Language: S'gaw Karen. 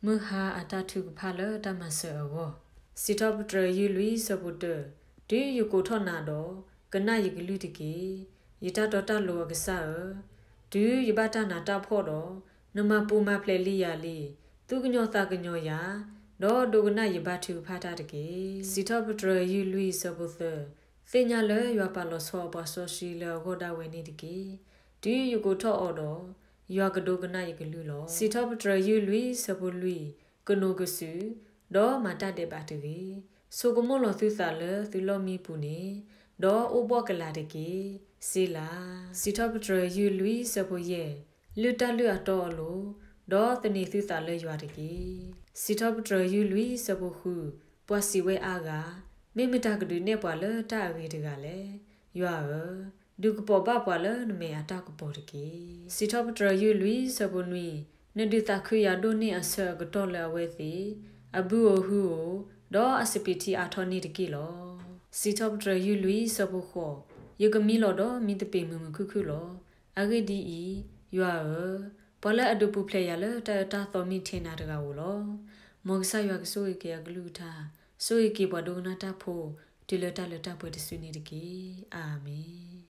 မုၢ်ဟါအတၢ်ထုကဖၣ်လၢတၢ်မၤစၢၤအဂီၢ်, စံးထီၣ်ပတြၢၤ ယုၢ်လွံၢ် ဆၢဖိတၢ, တုၤယကိးထီၣ်နၤဒီး, ကနၣ်ယကလုၢ်တက့ၢ်. ယတၢ်တီတၢ်လိၤအကစၢ်ဧၢ, တုၤယဘၣ်တၢ်နးတၢ်ဖှီၣ်ဒီး, နမၤပူၤမၤဖျဲးလံယၤလံ, သူၣ်ကညီၤသးကညီၤယၤ, ဒီးဒိကနၣ်ယဘါထုကဖၣ်တၢ်တက့ၢ်. စံးထီၣ်ပတြၢၤ ယုၢ်လွံၢ် ဆၢဖိသၢ, သ့ၣ်ညါလၢယွၤပာ်လီၤဆီအပှၤစီဆှံလၢအဂီၢ်ဒၣ်ဝဲန့ၣ်တက့ၢ်. တုၤယကိးထီၣ်အီၤဒီး, ယွၤကဒိကနၣ်ယကလုၢ်လီၤ. စံးထီၣ်ပတြၢၤ ယုၢ်လွံၢ် ဆၢဖိလွံၢ်, ကနိးကစုာ်, ဒီးမၤတၢ်ဒဲးဘးတဂ့ၤ. ဆိကမိၣ်လီၤသုသးလၢသုလီၢ်မံပူၤန့ၣ်, ဒီးအိၣ်ဘှီၣ်ကလာ်တက့ၢ်. စ့လၤ. စံးထီၣ်ပတြၢၤ ယုၢ်လွံၢ် ဆၢဖိယဲၢ်, လုၢ်တၢ်လုၢ်အတီအလိၤ, ဒီးသန့ၤသုသးလၢယွၤတက့ၢ်. စံးထီၣ်ပတြၢၤ ယုၢ်လွံၢ် ဆၢဖိဃု, ပှၤစံးဝဲအါဂၤ, မ့ၢ်မတၤကဒုးနဲၣ်ပှၤလၢတၢ်အဂ့ၤတဂၤလဲၣ်. ယွၤဧၢ, ဒုးကပီၤဘၣ်ပှၤလၢနမဲာ်အတၢ်ကပီၤတက့ၢ်. စံးထီၣ်ပတြၢၤ ယုၢ်လွံၢ် ဆၢဖိနွံ, နဒုးသးခုယၤဒိၣ်န့ၢ်အဆၢအကတီၢ်လၢအဝဲသ့ၣ်, အဘုဧိၤဟုဧိၤ, ဒီးအစပံးထံအါထီၣ်န့ၣ်တက့ၢ်လီၤ. စံးထီၣ်ပတြၢၤ ယုၢ်လွံၢ် ဆၢဖိဃိး, ယကမံလီၤဒီးမံသပ့ၤမုာ်မုာ်ခုၣ်ခုၣ်လီၤ. အဂ့ၢ်ဒ်အံၤ, ယွၤဧၢ, ပှၤလၢအဒုးပူၤဖျဲးယၤလၢတၢ်အၢတၢ်သီမ့ၢ်ထဲနၤတဂၤဧိၤလီၤ. မ်ကစၢ်ယွၤကဆိၣ်ဂ့ၤက့ၤအကလုၢ်ကထါ, ဆိၣ်ဂ့ၤက့ၤပှၤဒိကနၣ်တၢ်ဖိ, တုၤလၢတၢ်လၢတၢ်ပှဲၤတစုန့ၣ်တက့ၢ်. အၤမ့ၣ်.